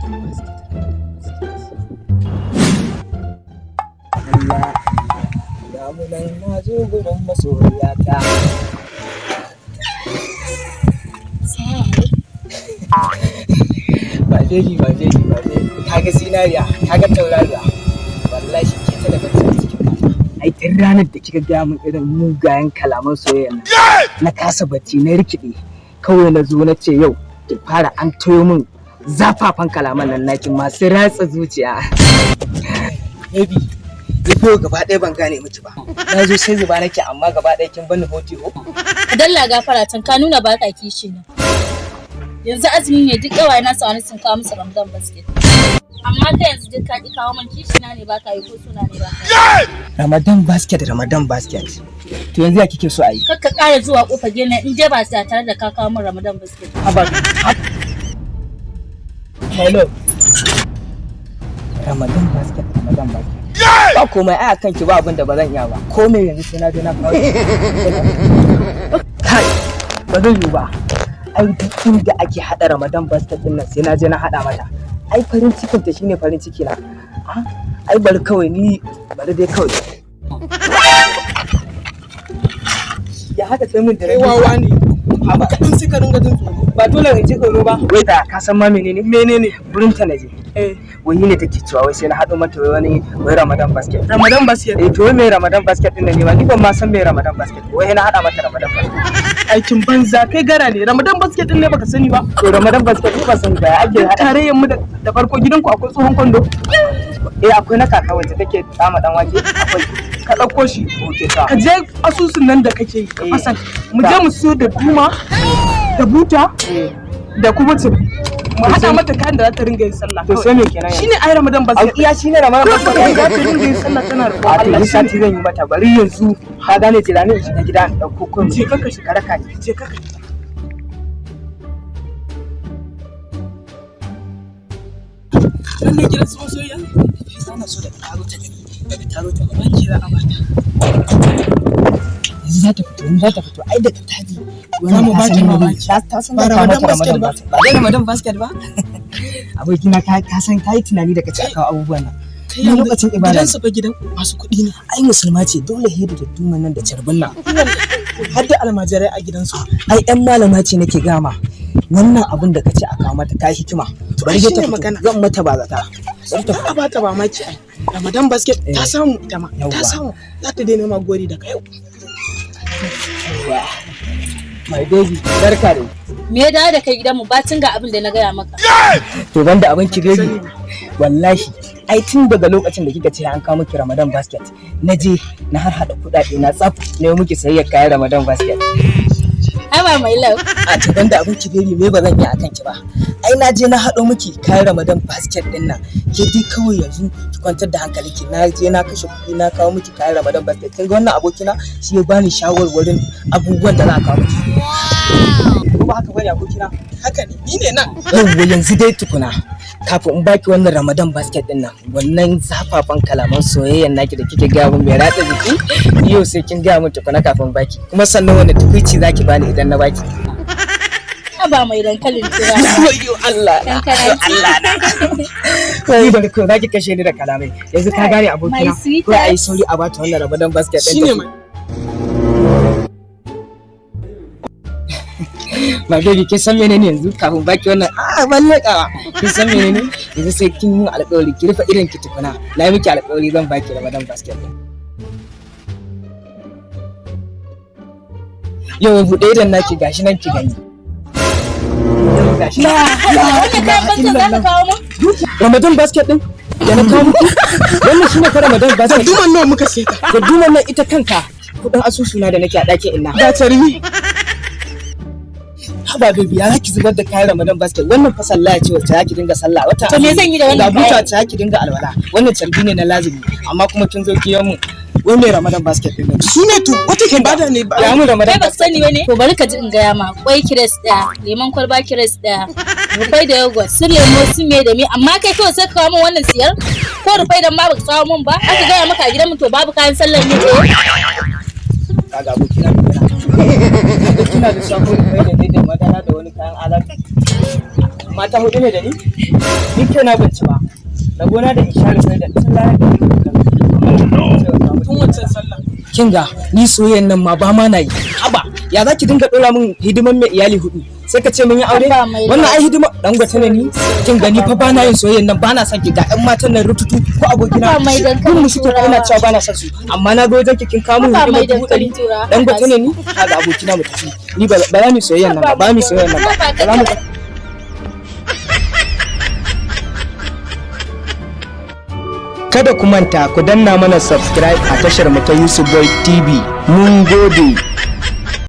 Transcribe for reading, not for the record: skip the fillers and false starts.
Basket. Allah, ga mu nan na zo gurin masoyiyata. Ba jeji, ba jeji, ba jeji. Kaga zinariya, kaga taurariya. Wallahi ke ta daga cikin mata. Ai tun ranar da kika gaya min irin mugayen kalaman soyayya nan, na kasa bacci, na rikide. Kawai na zo na ce yau ki fara an toyo min zafafan kalaman nan naki masu ratsa zuciya. Baby, ni fa yau gaba ɗaya ban gane miki ba. Na zo sai zuba nake, amma gaba ɗaya kin bani hoti ho. Dalla gafara can, ka nuna ba ka kishi na. Yanzu azumi ne, duk ƙawaye na su sun kawo musu Ramadan basket. Amma kai yanzu duk ka ki kawo min, kishi na ne ba ka yi ko suna ne ba ka yi? Ramadan basket, Ramadan basket. To yanzu ya kike so a yi? Kar ka ƙara zuwa ƙofar gidan in je ba tare da ka kawo min Ramadan basket. Haba. Hello. Ramadan basket, Ramadan basket. Ba komai ai, akan ki ba abin da ba zan iya ba. Komai yanzu sai na je na kawo. Kai, ba zai yiwu ba. Ai duk inda ake hada Ramadan basket din nan sai na je na hada mata. Ai farin cikin ta shine farin ciki na. Ah, ai bari kawai ni, bari dai kawai. Ya haka sai mun Kai da wawa ne. Haba. Kaɗan sai ka ringa jin tsoro. Ba dole in ji tsoro ba. Wai da ka san ma menene? Menene? Gurin ta naje. Eh. Wai ne take cewa wai sai na haɗo mata wai wani wai Ramadan basket. Ramadan basket. Eh, to wai me Ramadan basket din nan ne ma? Ni ban ma san me Ramadan basket. Wai na haɗa mata Ramadan basket. Aikin banza, kai gara ne. Ramadan basket din ne baka sani ba? To Ramadan basket ni ban san ba ya ake Duk haɗa. tarayyar mu da farko gidanku akwai tsohon kwando? Eh, akwai na kaka wacce take tsama dan wake, akwai. Ka ɗauko shi. Okay ta. Ka je asusun nan da kake yi ka Eh. fasa. Mu je mu siyo da duma da buta da kuma tiri. Mu haɗa mata kayan da za ta ringa yin sallah. To sai me kenan yanzu? Shine ai Ramadan Au basket. iya shine Ramadan Kawai basket. za ta ringa yin sallah tana roƙon A to Allah. ni sati zan yi mata, bari yanzu ka gane jira ne in shiga gida in ɗauko kun. Je ka shiga. Raka ni. Je ka. Nan ne gidan su masoyiya? Ana so daga taro ta gani, daga taro ta gani. Banki za a bata. Yanzu za ta fito, yanzu za ta fito. Ai daga taji. Za mu ba ta mamaki. Ta san Ba za ka Ramadan mata basket Ramadan ba. basket. Ba dai Ramadan basket ba. Abokina, ka san ka yi tunani da ka ci aka abubuwan nan. Kai Ni yanzu lokacin ibada. gidansu fa gidan masu kuɗi ne. Ai musulma ce, dole hedu da duman nan da carbin nan. Har da almajirai a gidansu. Ai ɗan malama ce nake gama. Wannan abun da ka ce a kawo mata ka yi hikima. Bari dai ta shine fito. magana. Zan mata ba zata. Bari ta Za a bata mamaki ai. Ramadan basket ta Eh. samu ita ma. Ta Yawwa. samu. Za ta daina ma gori daga yau. Yawwa. My baby, barka dai. Me ya dawo da kai gidanmu bacin ga abin da na gaya maka? To banda abin ki baby. Wallahi, ai tun daga lokacin da kika ce an kawo miki Ramadan basket, na je na har hada kuɗaɗe na tsaf na yi miki sayayyar kayan Ramadan basket. Haba mai love. A to banda abin ki baby, me ba zan yi akan ki ba? Ai na je na haɗo miki kayan Ramadan basket din nan. Ke dai kawai yanzu ki kwantar da hankalinki. Na je na kashe kuɗi na kawo miki kayan Ramadan basket. Kin ga wannan abokina shi ya bani shawarwarin abubuwan da za a kawo miki. Ko ba haka bane, abokina? Haka ne. Ni ne nan. Yawwa, yanzu dai tukuna kafin in baki wannan Ramadan basket din nan, wannan zafafan kalaman soyayyan naki da kike gaya min mai ratsa jiki, yau sai kin gaya min tukuna kafin baki. Kuma sannan wani tukuici zaki bani idan na baki? Haba mai dankalin turawa. Wayyo Allah na. Kankana. Allah na. Ni bari kawai zaki kashe ni da kalamai yanzu, ka gane abokina? My sweetheart. Ko ai sauri a bata wannan Ramadan basket din. Shine mai. My baby, kin san menene yanzu kafin baki wannan a mallakawa? Kin san menene yanzu? Sai kin yi alƙawari, ki rufe irin ki tukuna. Na yi miki alƙawari zan baki Ramadan basket. Yau buɗe idan naki, gashi nan ki gani. Yau gashi nan. Wannan kayan basket za ka kawo min? Ramadan basket din da na kawo miki, wannan shine fa Ramadan basket. Duman nawa muka siya ta? Da duman nan ita kanta kudin asusuna da nake a ɗakin ina. Ga tarbi. Haba baby, ya zaki zubar da kayan Ramadan basket? Wannan fa sallah ce wacce zaki dinga sallah wata. To me zan yi da wannan Ga buta kayan? ce zaki dinga alwala. Wannan carbi ne na lazimi, amma kuma kin zo kiyan mu. Wai me Ramadan basket din nan? Su ne to wata ibada ne ba. Ya mu Ramadan Kai ba sani ba ne? To bari ka ji in gaya ma. Kwai kires ɗaya, lemon kwalba kires ɗaya, rufai da yogurt, su lemo, su me da me, amma kai kawai sai ka kawo min wannan siyar? Ko rufai dan ma baka kawo min ba? Aka gaya maka a gidanmu to babu kayan sallar ne eh? Kaga abokina magana. Kaga kina da sako rufai da ne da madara da wani kayan alatu. Mata hudu ne da ni? Ni kaina ban ci ba. Rabona da in sha rufai da tun ranar da nake kan. Tun wancan sallah. Kin ga ni soyayyan nan ma ba ma na yi. Haba, ya za ki dinga ɗora min hidiman mai iyali hudu? Sai ka ce mun yi aure? Haba mai Wannan ai hidima dangote ne ni. Kin gani fa ba na yin soyayyan nan, ba na son ki, ga ƴan matan nan rututu ko abokina. Haba mai dankalin Kun mu suke turawa. ina cewa ba na son su. Amma na ga wajen ki kin kawo min Haba mai hidimar 100,000. dankalin turawa. Dangote ne ni? Kaga abokina mu tafi. Ni ba ba za mu yi soyayyan nan ba, ba mu yi soyayyan nan ba. Haba Ba za mu Kada ku manta ku danna mana subscribe a tashar mu ta Yusuf Boy TV. Mun gode.